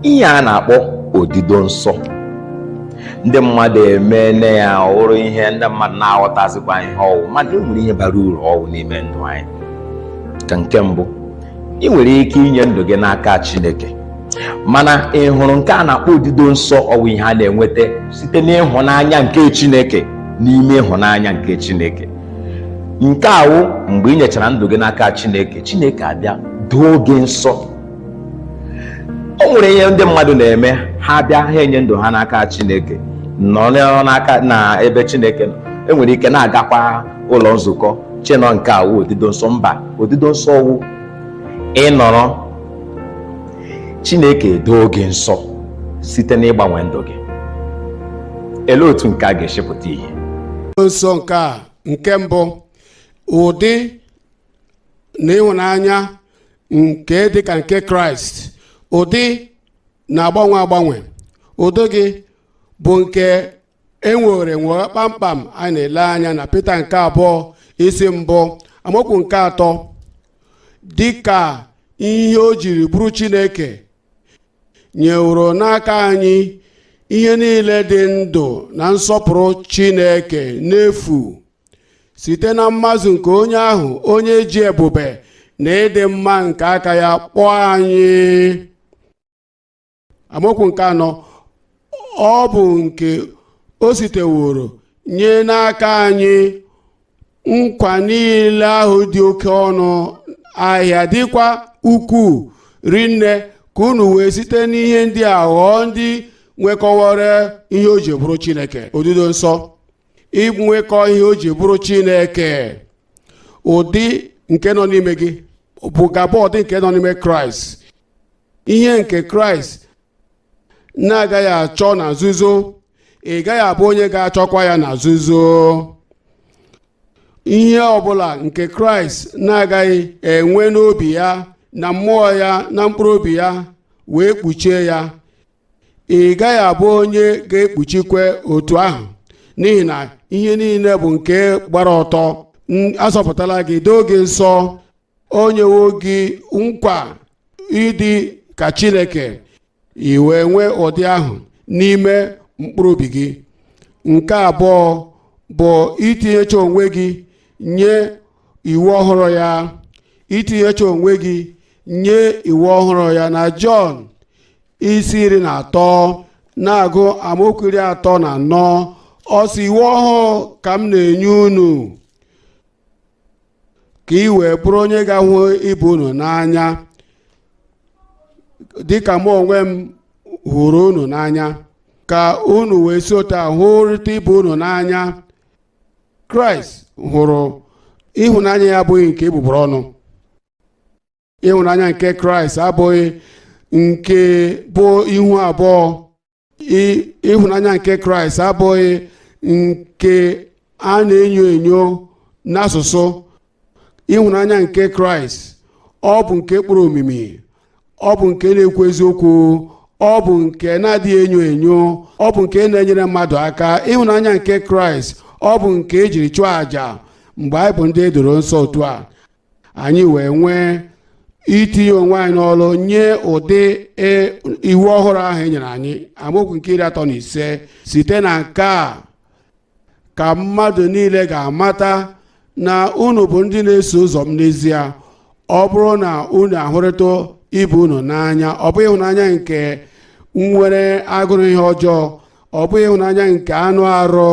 Ihe a na-akpọ odido nsọ, ndị mmadụ emene ya ọ wụrụ ihe ndị mmadụ na-aghọtazikwa ihe ọwụ, mana e nwere ihe bara uru ọwụ n'ime ndụ anyị. Ka nke mbụ, ị nwere ike inye ndụ gị n'aka Chineke, mana ị hụrụ nke a na-akpọ odido nsọ, ọwụ ihe a na-enweta site n'ịhụnanya nke Chineke, n'ime ịhụnanya nke Chineke. Nke a wụ mgbe ị nyechara ndụ gị n'aka Chineke, Chineke abịa doo gị nsọ. O nwere ihe ndị mmadụ na-eme, ha bịa, ha enye ndụ ha n'aka Chineke, nọ n'aka na ebe Chineke nọ. Enwere ike na-agakwa ụlọ nzukọ, chenọ nke a wụ odido nsọ. Mba, odido nsọ wụ ịnọrọ Chineke edoo gị nsọ site n'ịgbanwe ndụ gị. Elee otu nke a ga-esi pụta ihe? Nsọ nke a, nke mbụ, ụdị na ịhụnanya nke dịka nke Kraịst. Ụdị na-agbanwe agbanwe. Ụdị gị bụ nke enwere nwere kpamkpam. Anyị na-ele anya na Pita nke abụọ, isi mbụ, amaokwu nke atọ: dịka ihe o jiri bụrụ Chineke nyeworo n'aka anyị ihe niile dị ndụ na nsọpụrụ Chineke n'efu, site na mmazụ nke onye ahụ onye ji ebube na ịdị mma nke aka ya kpọọ anyị. Amaokwu nke anọ: ọ bụ nke o siteworo nye n'aka anyị nkwa niile ahụ dị oke ọnụ ahịa, dịkwa ukwuu rinne, ka unu wee site n'ihe ndị a ghọọ ndị nwekọwara ihe o ji bụrụ Chineke. Odido nsọ, inwekọ ihe o ji bụrụ Chineke. Ụdị nke nọ n'ime gị bụ gaba ụdị nke nọ n'ime Kraịst. Ihe nke Kraịst na-agaghị achọ na nzuzo, ị gaghị abụ onye ga-achọkwa ya na nzuzo. Ihe ọbụla nke Kraịst na-agaghị enwe n'obi ya, na mmụọ ya, na mkpụrụ obi ya wee kpuchie ya, ị gaghị abụ onye ga-ekpuchikwe otu ahụ, n'ihi na ihe niile bụ nke gbara ọtọ. Azọpụtala gị, doo gị nsọ, o nyewo gị nkwa ịdị ka Chineke, i wee nwee ụdị ahụ n'ime mkpụrụ obi gị. Nke abụọ bụ itinyecha onwe gị nye iwu ọhụrụ ya, itinyecha onwe gị nye iwu ọhụrụ ya. Na Jọn isi 13, na-agụ amaokwu 34, ọ sị: "Iwu ọhụụ ka m na-enye unu, ka ị wee bụrụ onye ga-ahụ ibe unu n'anya dịka mụ onwe m hụrụ unu n'anya, ka unu wee si otu a hụrịta ibe unu n'anya." Kraịst hụrụ ịhụnanya ya abụghị nke egbugbere ọnụ. Ịhụnanya nke Kraịst abụghị nke bụ ihu abụọ. Ịhụnanya nke Kraịst abụghị nke a na-enyo enyo n'asụsụ. Ịhụnanya nke Kraịst, ọ bụ nke kpụrụ omimi, ọ bụ nke na-ekwu eziokwu, ọ bụ nke na-adịghị enyo enyo, ọ bụ nke na-enyere mmadụ aka. Ịhụnanya nke Kraịst, ọ bụ nke ejiri chụọ àjà. Mgbe anyị bụ ndị edoro nsọ otu a, anyị wee nwee itinye onwe anyị n'ọrụ nye ụdị iwu ọhụrụ ahụ e nyere anyị. Amaokwu nke 35: "Site na nke a ka mmadụ niile ga-amata na unu bụ ndị na-eso ụzọ m n'ezie, ọ bụrụ na unu ahụrịta ibe unu n'anya." Ọ bụ ịhụnanya nke nwere agụrụ ihe ọjọọ, ọ bụ ịhụnanya nke anụ arụ.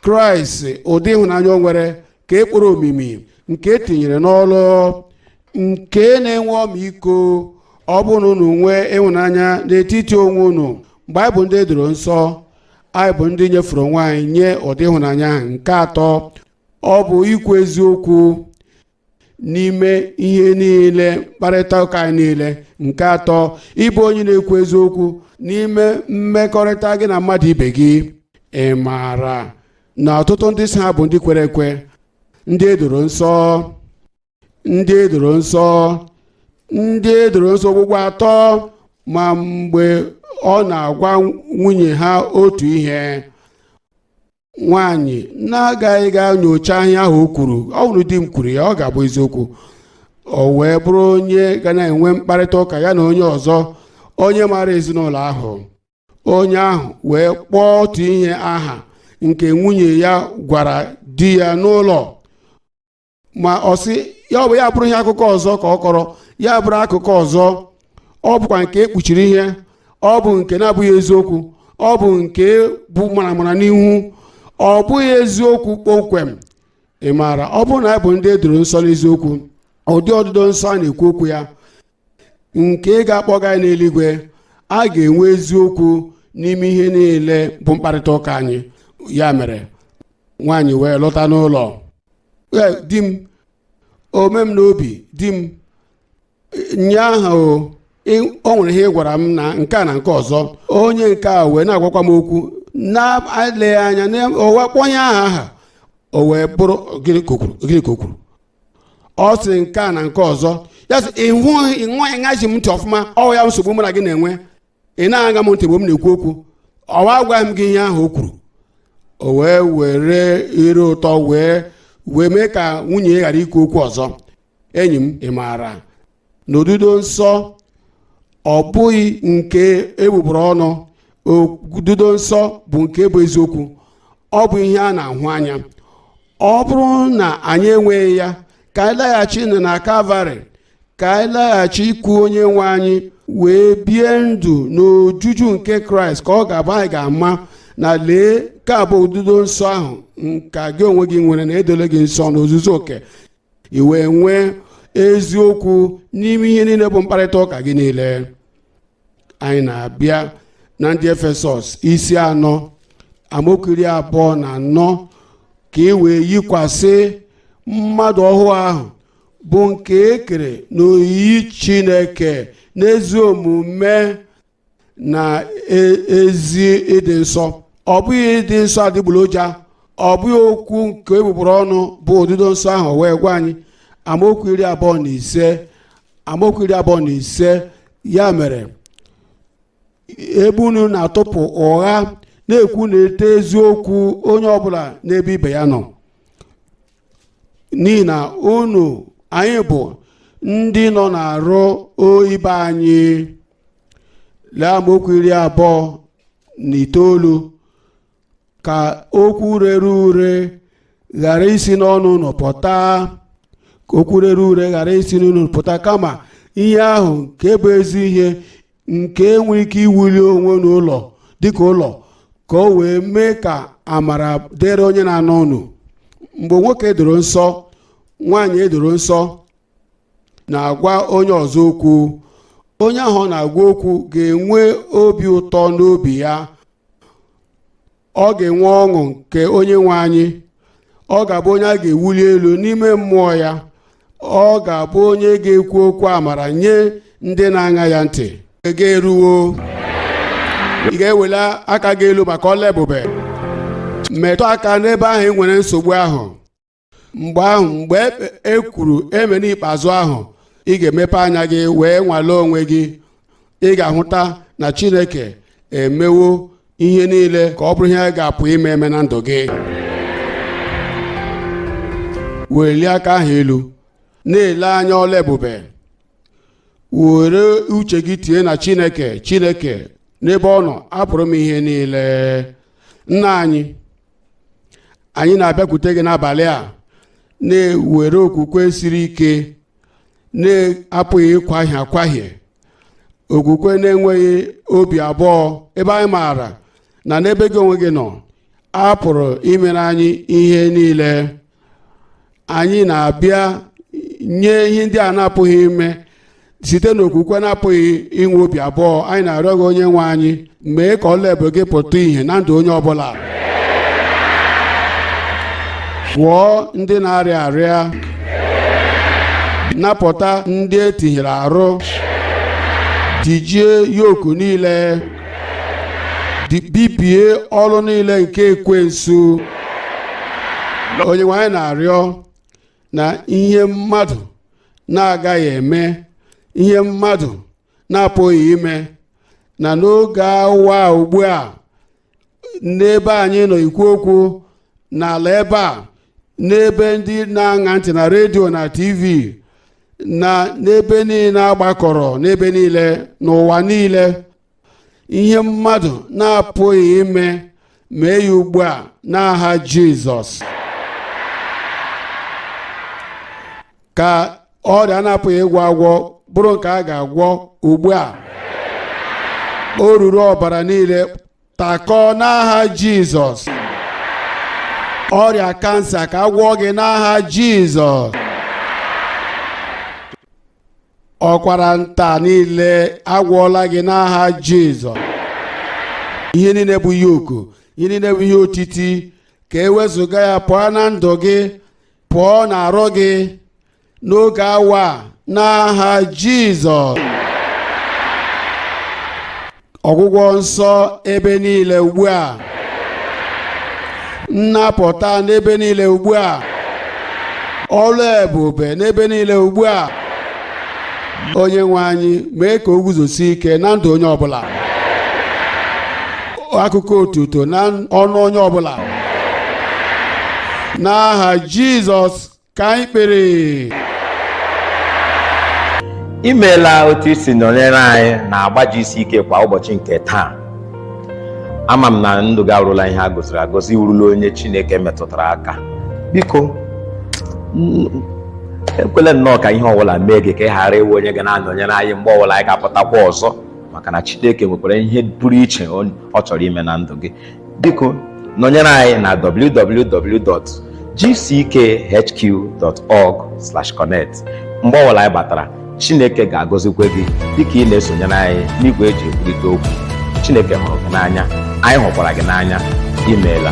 Kraịst, ụdị ịhụnanya o nwere ka ekpụrụ omimi, nke etinyere n'ọlụ, nke na-enwe ọmịiko. Ọ bụrụ na unu nwee ịhụnanya n'etiti onwe unu, mgbe anyị bụ ndị edoro nsọ, anyị bụ ndị nyefere onwe anyị nye ụdị ịhụnanya ahụ. Nke atọ, ọ bụ ikwu eziokwu n'ime ihe niile, mkparịta ụka anyị niile. Nke atọ, ịbụ onye na-ekwu eziokwu n'ime mmekọrịta gị na mmadụ ibe gị. Ị maara na ọtụtụ ndị si ha bụ ndị kwere ekwe, ndị edoro nsọ, ndị edoro nsọ, ndị edoro nsọ okpukpe atọ, ma mgbe ọ na-agwa nwunye ha otu ihe, nwaanyị na-agaghị ga nyocha ihe ahụ o kwuru, ọ bụrụ di m kwuru ya, ọ ga-abụ eziokwu, o wee bụrụ onye ga na-enwe mkparịta ụka ya na onye ọzọ. Onye maara ezinụlọ ahụ, onye ahụ wee kpọọ otu ihe aha nke nwunye ya gwara di ya n'ụlọ, ma ọ sị ya ọ bụ ya bụrụ ihe akụkọ ọzọ ka ọ kọrọ, ya bụrụ akụkọ ọzọ. Ọ bụkwa nke ekpuchiri ihe, ọ bụ nke na-abụghị eziokwu, ọ bụ nke bụ maramara n'ihu, ọ bụghị eziokwu kpọmkwem. Ị maara, ọ bụrụ na anyị bụ ndị edoro nsọ n'eziokwu, ụdị ọdịdọ nsọ a na-ekwu okwu ya nke ga-akpọga anyị n'eluigwe, a ga-enwe eziokwu n'ime ihe niile bụ mkparịta ụka anyị. Ya mere nwaanyị wee lọta n'ụlọ. "Di m, ome m n'obi, di m, nye ahụ o nwere ihe ị gwara m na nke a na nke ọzọ." Onye nke a wee na-agwakwa m okwu na-eleghị anya na o wee kpọnye aha aha, o wee bụrụ gịnị ka o kwuru, gịnị ka o kwuru? Ọ sị nke a na nke ọzọ. Ya sị, "Ị hụghị ịṅachi m ntị ọfụma. Ọ ya nsogbu mụ na gị na-enwe. Ị na-aṅa m ntị mgbe m na-ekwu okwu." Ọwa agwaghị m gị ihe ahụ o kwuru. O wee were ire ụtọ wee mee ka nwunye ya ghara ikwu okwu ọzọ. Enyi m, ị maara na odudo nsọ ọ bụghị nke egbugbere ọnụ. Odudo nsọ bụ nke bụ eziokwu, ọ bụ ihe a na-ahụ anya. Ọ bụrụ na anyị enweghị ya, ka anyị laghachi na Kalvarị, ka anyị laghachi ikwu onye nwe anyị, wee bie ndụ n'ojuju nke Kraịst, ka ọ ga-abụ anyị ga-ama na lee ka bụ odudo nsọ ahụ nka gị onwe gị nwere na edole gị nsọ n'ozuzu oke, i wee nwee eziokwu n'ime ihe niile bụ mkparịta ụka gị niile. Anyị na-abịa na Ndị Efesọs isi 4, amaokwu 24, ka ị wee yikwasị mmadụ ọhụụ ahụ bụ nke e kere n'oyiyi Chineke n'ezi omume na ezi ịdị nsọ. Ọ bụghị ịdị nsọ adịgboloja, ọ bụghị okwu nke egbugbere ọnụ bụ odudo nsọ ahụ. Wee gwa anyị amaokwu 25, amaokwu 25: "Ya mere, ebe unu na-atụpụ ụgha, na-ekwu na-ete eziokwu onye ọbụla n'ebe ibe ya nọ, n'ihi na unu anyị bụ ndị nọ na-arụ ibe anyị." Lee amaokwu 29: "Ka okwu rere ure ghara isi n'ọnụ unu pụta, ka okwu rere ure ghara isi n'unu pụta, kama ihe ahụ nke bụ ezi ihe, nke nwere ike iwuli onwe n'ụlọ dịka ụlọ, ka o wee mee ka amara dịrị onye na-anụ unu." Mgbe nwoke doro nsọ, nwaanyị edoro nsọ na-agwa onye ọzọ okwu, onye ahụ ọ na-agwa okwu ga-enwe obi ụtọ n'obi ya, ọ ga-enwe ọṅụ nke onye nwe anyị, ọ ga-abụ onye a ga-ewuli elu n'ime mmụọ ya, ọ ga-abụ onye ga-ekwu okwu amara nye ndị na-aṅa ya ntị. Ga-eruwo ị ga-eweli aka gị elu maka ọla ebube, metụ aka n'ebe ahụ ị nwere nsogbu ahụ. Mgbe ahụ, mgbe e kwuru eme n'ikpeazụ ahụ, ị ga-emepe anya gị wee nwalee onwe gị. Ị ga-ahụta na Chineke emewo ihe niile ka ọ bụrụ ihe a ga-apụ ime eme na ndụ gị. Welie aka ahụ elu, na-ele anya ọla ebube. Were uche gị tinye na Chineke. Chineke, n'ebe ọ nọ apụrụ m ihe niile. Nna anyị, anyị na-abịakwute gị n'abalị a na-ewere okwukwe siri ike na-apụghị ịkwahie akwahie, okwukwe na-enweghị obi abụọ, ebe anyị maara na n'ebe gị onwe gị nọ a pụrụ imere anyị ihe niile. Anyị na-abịa nye ihe ndị a na-apụghị ime site n'okwukwe na-apụghị inwe obi abụọ. Anyị na-arịọ gị, onye nwe anyị, mee ka ọla ebube gị pụta ìhè na ndụ onye ọbụla. Gwọọ ndị na-arịa arịa, napụta ndị etinyere arụ, tijie yoku niile, bibie ọrụ niile nke ekwensu. Onye nwe anyị, na-arịọ na ihe mmadụ na-agaghị eme, ihe mmadụ na-apụghị ime, na n'oge awa ugbu a, n'ebe anyị nọ ikwu okwu n'ala ebe a, n'ebe ndị na-aṅa ntị na redio na TV. Na n'ebe niile agbakọrọ, n'ebe niile n'ụwa niile, ihe mmadụ na-apụghị ime, mee ya ugbu a n'aha Jizọs. Ka ọrịa na-apụghị ịgwọ agwọ bụrụ nke a ga-agwọ ugbu a. Oruru ọbara niile takọọ n'aha Jizọs. Ọrịa kansa, ka a gwọọ gị n'aha Jizọs. Ọkwara nta niile, agwọọla gị n'aha Jizọs. Ihe niile bụ yoke, ihe niile bụ ihe otiti, ka e wezụga ya pụọ na ndụ gị, pụọ n'arụ gị n'oge awa a n'aha Jizọs. Ọgwụgwọ nsọ ebe niile ugbu a, nnapụta n'ebe niile ugbu a, ọlụ ebube n'ebe niile ugbu a. Onye nwe anyị, mee ka o guzosie ike na ndụ onye ọbụla, akụkọ otuto na ọnụ onye ọbụla, n'aha Jizọs ka anyị kpere. Imeela otu i si nọnyere anyị na agba GCK kwa ụbọchị nke taa. Ama m na ndụ gị awụrụla ihe a gọziri agọzi, ị wụrụla onye Chineke metụtara aka. Biko, ekwela nnọọ ka ihe ọbụla mee gị ka ị ghara ịwụ onye ga na-anọnyere anyị mgbe ọbụla anyị ga-apụtakwa ọzọ, maka na Chineke nwekwara ihe pụrụ iche ọ chọrọ ime na ndụ gị. Biko, nọnyere anyị na www.gckhq.org/connect mgbe ọbụla anyị batara. Chineke ga-agọzikwa gị dịka ị na-esonyere anyị n'igwe eji ekwurịta okwu. Chineke hụrụ gị n'anya, anyị hụkwara gị n'anya. Imeela.